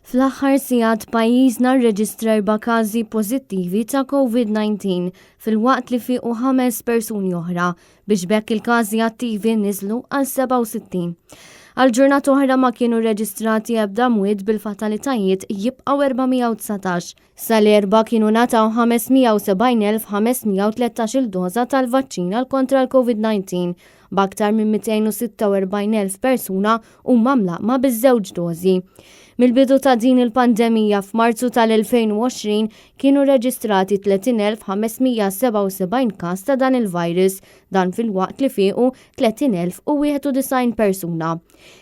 Fl-aħħar sigħat pajjiżna rreġistra erba' każi pożittivi ta' COVID-19 filwaqt li fiequ ħames persuni oħra biex b'hekk il-każi attivi niżlu għal 67. Għal ġurnata oħra ma kienu rreġistrati ebda mwiet bil-fatalitajiet jibqgħu 419. Sal-Erbgħa kienu ngħataw 570,513-il doża tal-vaċċin għal kontra l-COVID-19, b'aktar minn 246,000 persuna huma mlaqqma biż-żewġ dożi. Mill-bidu ta' din il-pandemija f'Marzu tal-2020 kienu reġistrati 30,577 każ ta' dan il-virus, dan filwaqt li fiequ 30,091 persuna.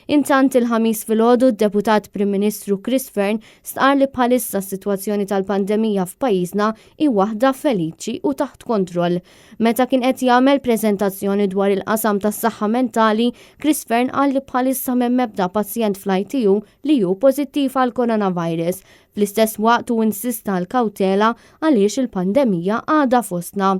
Intant il-Ħamis filgħodu d-Deputat Prim Ministru Chris Fearne stqarr li bħalissa s-sitwazzjoni tal-pandemija f'pajjiżna hi waħda feliċi u taħt kontroll. Meta kien qed jagħmel preżentazzjoni dwar il-qasam tas-saħħa mentali, Chris Fearne qal li bħalissa m'hemm ebda pazjent fl-ITU li hu pożittiv għall-coronavirus. Fl-istess waqt hu insista għal kawtela għaliex il-pandemija għadha fostna.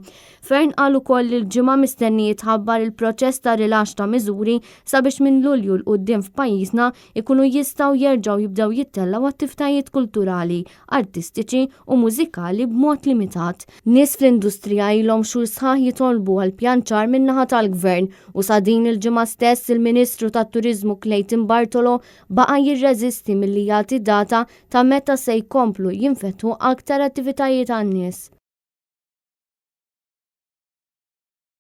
Fearne qal ukoll li l-Ġimgħa mistenni jitħabbar il-proċess ta' rilaxx ta' miżuri sabiex minn Lulju 'l quddiem f'pajjiżna jkunu jistgħu jerġgħu jibdew jittellgħu attivtajiet kulturali, artistiċi u mużikali b'mod limitat. Nies fl-industrija ilhom xhur sħaħ jitolbu għal pjan ċar min-naħa tal-Gvern u sa din il-ġimgħa stess il-Ministru tat-Turiżmu Clayton Bartolo baqa' jirreżisti milli jagħti data ta' meta se jkomplu jinfetħu aktar attivitajiet għan-nies.